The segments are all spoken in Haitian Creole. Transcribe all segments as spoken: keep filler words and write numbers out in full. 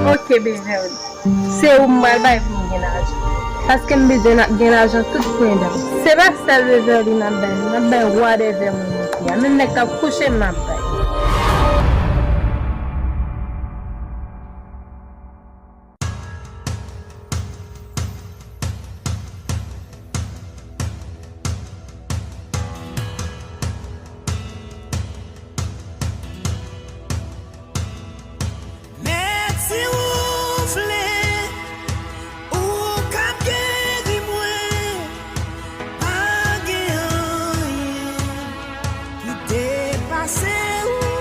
Ok, Beverly. Se ou m pral bay pou m gen lajan. Paske m bezwen n ap gen lajan tout pwen dan. Se pa sèl Beverly n ap bay, n ap bay whatever moun mete a. Menm nèg k ap kouche m, n ap bay. Mèt, si ou vle, ou ka geri mwen. Pa gen anyen ki depase ou.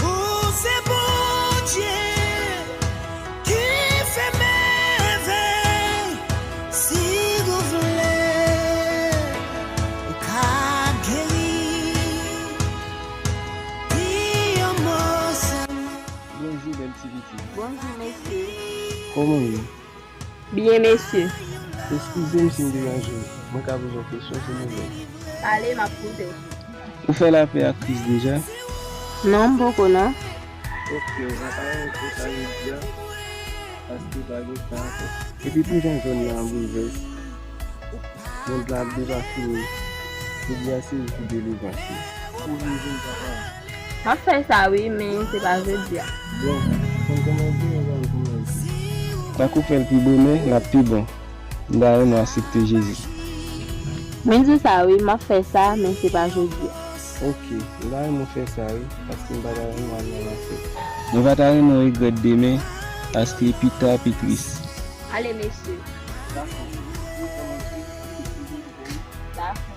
Ou se Bondye ki fè mèvèy. Si ou vle, ou ka geri. Di yon mo sèlman. Bonjou, bèl ti pitit. Bonjou, mesye. Kòman w ye? Byen, mesye. Eskize m si m deranje w. Mwen ka poze w kesyon, silvouplè? Pale, m ap koute w. Ou fè lapè ak Kris deja? Non, m poko, non. Ok, ou pa ka rantre sa jodi a, paske pa gen tan ankò. Epi pou jan zòn nan an boulvès, mond la ap devasteye, jodi a se jou delivrans li. Ou vin jwenn papa. M ap fè sa wi, men se pa jodi a. Bon, konn kòman w di, mwen pral kòmanse. Tankou w fè l pi bonè, l ap pi bon. M ta renmen w aksepte Jezi. Men di w sa wi, m ap fè sa, men se pa jodi a. Ok, m ta renmen w fè sa wi, paske m pa ta renmen w al nan lanfè. Mwen pa ta renmen w regrèt demen, paske pita pi tris. Ale, mesye. Dakò. Dakò.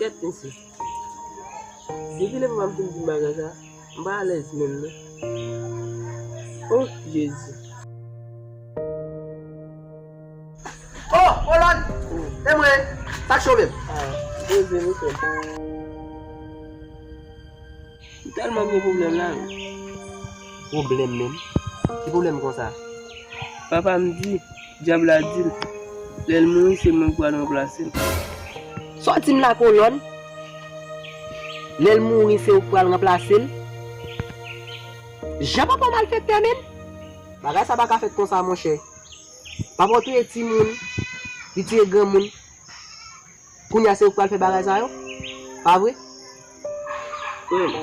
Kèt, mesye. Depi lè papa m fin di m bagay sa, m pa alèz menm non. Oh, Jezi. Oh, Kolòn! E mwen, sa k cho menm? Ah, poze, mesye. M tèlman gen pwoblèm la menm. Pwoblèm menm? Ki pwoblèm konsa? Papa m di, dyab la di l, lè l mouri, se mwen k pral ranplase l. Sa w di m la, Kolòn? Lè l mouri, se ou k pral ranplase l? Jan papa w malfektè menm? Bagay sa pa ka fèt konsa, monchè. Papa w touye timoun, li touye granmoun. Kounye a se ou k pral fè bagay sa yo? Pa vre? Frè m,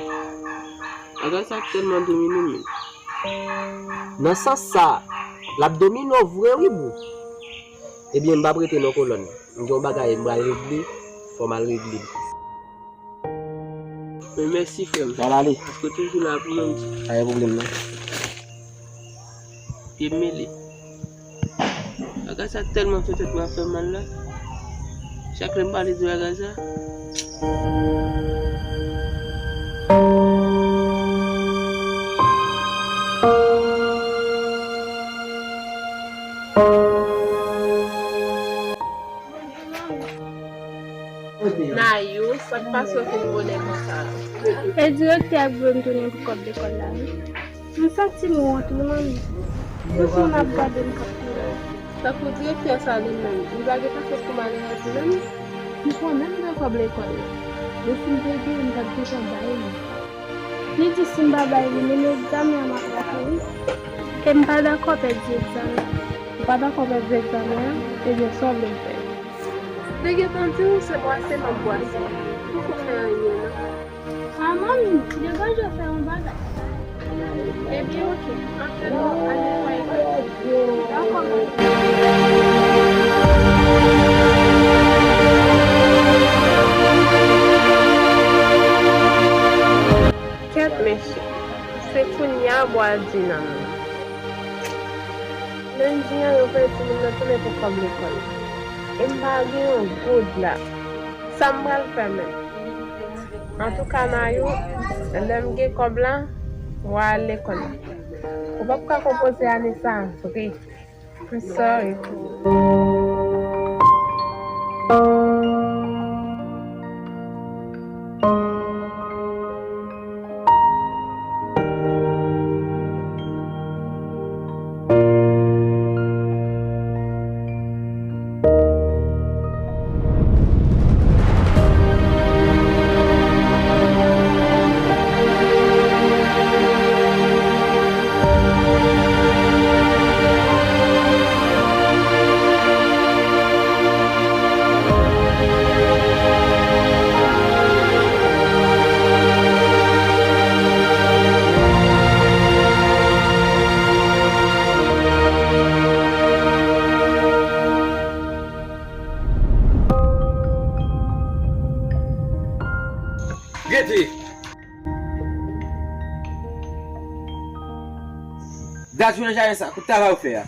bagay sa tèlman domine m menm. Nan sans sa, l ap domine w vre wi, bro. Ebyen, m p ap rete non, Kolòn. M gen yon bagay m pral regle, fò m al regle l. Men mèsi, frè m. N al ale. Paske w toujou la pou mwen, m di. Pa gen pwoblèm non. Pye m mele. Bagay sa tèlman fè tèt mwen ap fè m mal la. Chak lè m pale de bagay sa. Nayou, sa k pase w fin bonè konsa? E direktè a voye m tounen pou kòb lekòl la wi. M santi m wont wi, manmi. Tout moun ap gade m k ap plore. Tankou direktè sa li menm, li pa gentan fè kou malerèz li menm? M konnen m gen kòb lekòl la. Men si m te gen, m t ap gentan bay li. Li di si m pa bay li, menm egzamen an m ap rate wi. E m pa dakò pèdi egzamen. Ou pa dakò pèdi egzamen an? Ebyen, sa w vle m fè? M te gentan di w se bwase m ap bwase. M poko fè anyen non. A manmi, degaje w fè yon bagay. Ebyen, oke. Antre non, al netwaye kay. Dakò, manmi. Kèt, mesye. Se kounye a bwa di nan men m. Lendi an, yo voye timoun nan tounen pou kòb lekòl. E m pa gen yon goud la. Sa m pral fè menm? Antouka, Nayou, lè m gen kòb la, w a al lekòl la. Ou p ap ka konpoze ane sa a vre. I'm sorry. Rete! Dat ou nan jaden sa, ki travay ou fè a?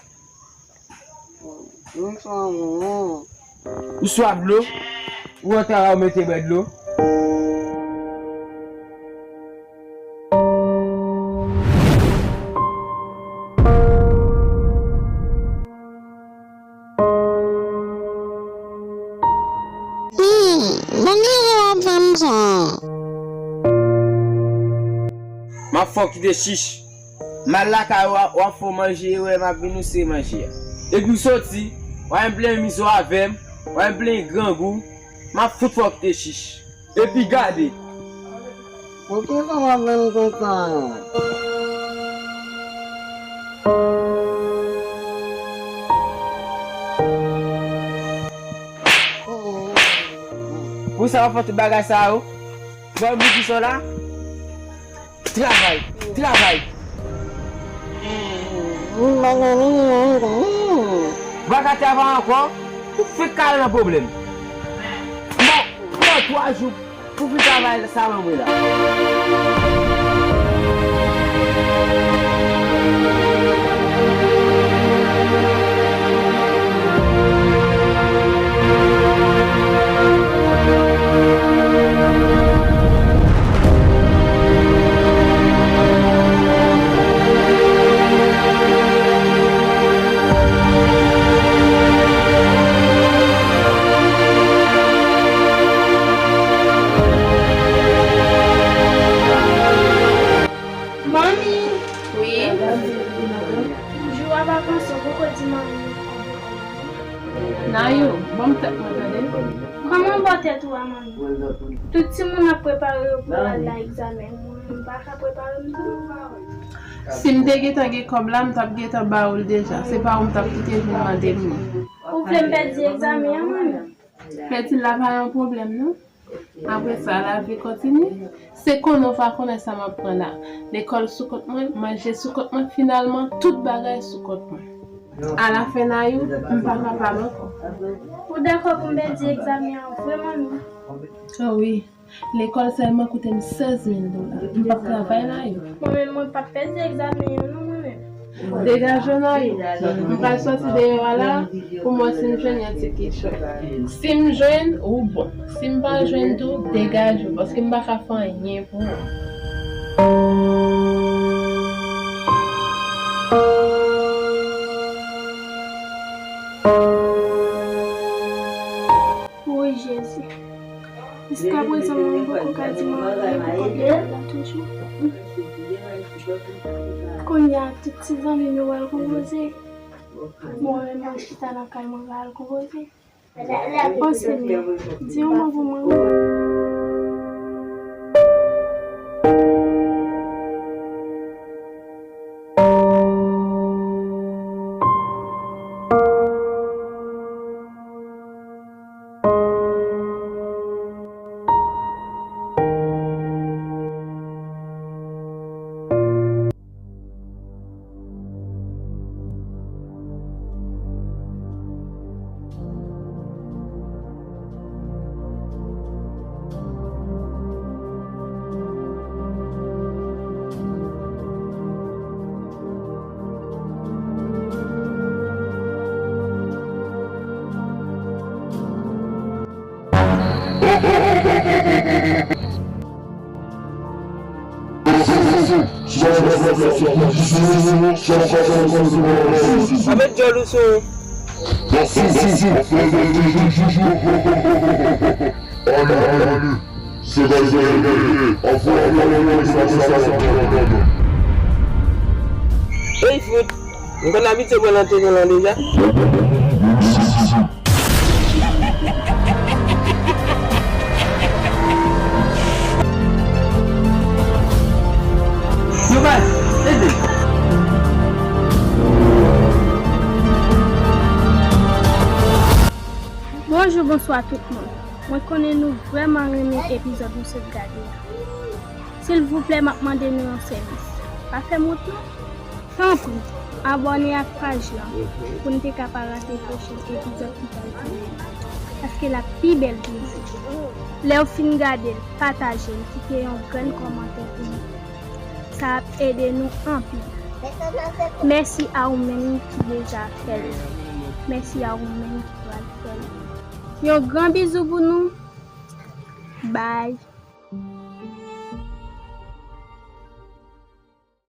Bonswa, manman. Ou swaf dlo? Ou antre a ou mete bwè dlo? Hmm, bon, ki rezon w ap fè m sa? M ap fè w kite chich. M al lakay ou, w ap fè w manje, e wè m ap vin ou se manje a. Epi w soti, w al plenn mizo avè m, w al plenn grangou, m ap fout fè w kite chich. Epi gade. Poukisa w ap vin konsa? Poukisa w ap fè tout bagay sa yo? Bon, m di sa w la. Travay, travay. M pa gen anyen. W pa ka travay ankò? Ou fèk kale nan pwoblèm. Bon, pran twa jou pou fin travay sa mwen la. Manmi! Wi? Jou a pa panse, ou poko di manmi. Nayou, ban m tèt mwen tande. Kòman w ba w tèt ou a manmi? Tout timoun ap prepare yo pou yo al nan egzamen. Mwen menm, m pa ka prepare m tou. Si m te gentan gen kòb la, m t ap gentan ba ou l deja. Se pa ou m t ap kite vin mande m li. Ou vle m pèdi egzamen an, manmi? Pèdi l la pa yon pwoblèm, non. Apre sa, lavi kontinye. Se konnen w pa konnen sa m ap pran la. Lekòl sou kont mwen, manje sou kont mwen, finalman, tout bagay sou kont mwen. Alafen, Nayou, m pa kapab ankò. Ou dakò pou m pèdi egzamen an vre, manmi? O wi. Lekòl sèlman koute m sèz mil dola. M p ap travay, Nayou. Mwen menm, mwen p ap pèdi egzamen an, non, mwen menm. Degaje w, Nayou. M pral sòti deyò a la pou m wè si m jwenn yon ti kichòy. Si m jwenn, ou bon. Si m pa jwenn tou, degaje w, paske m pa ka fè anyen pou ou. Wi, Jezi. Jiskaprezan, manman poko ka di mwen anyen pou kòb lekòl la toujou. Kounye a, tout ti zanmi m yo pral konpoze. Mwen menm, mwen chita nan kay mwen, pa al konpoze. O Senyè, di yon mo pou mwen, wi. Pa met djòl ou sou ou. Ey fout, m konn abitye pran nan teren lan deja. Yo bay, ede. Bonjou, bonswa tout moun. Mwen konnen nou vrèman renmen epizòd nou sot gade a. Silvouplè, m ap mande nou yon sèvis. Pa fè m wont non. Tanpri, abòne ak paj lan pou n te ka pa rate pwochen epizòd ki pral vini an, paske l ap pi bèl toujou. Lè w fin gade l, pataje l, kite yon grenn kòmantè pou nou. Sa ap ede nou anpil. Mèsi a ou menm ki deja fè l. Mèsi a ou menm ki pral fè l. Yon gran bizou pou nou. Bye.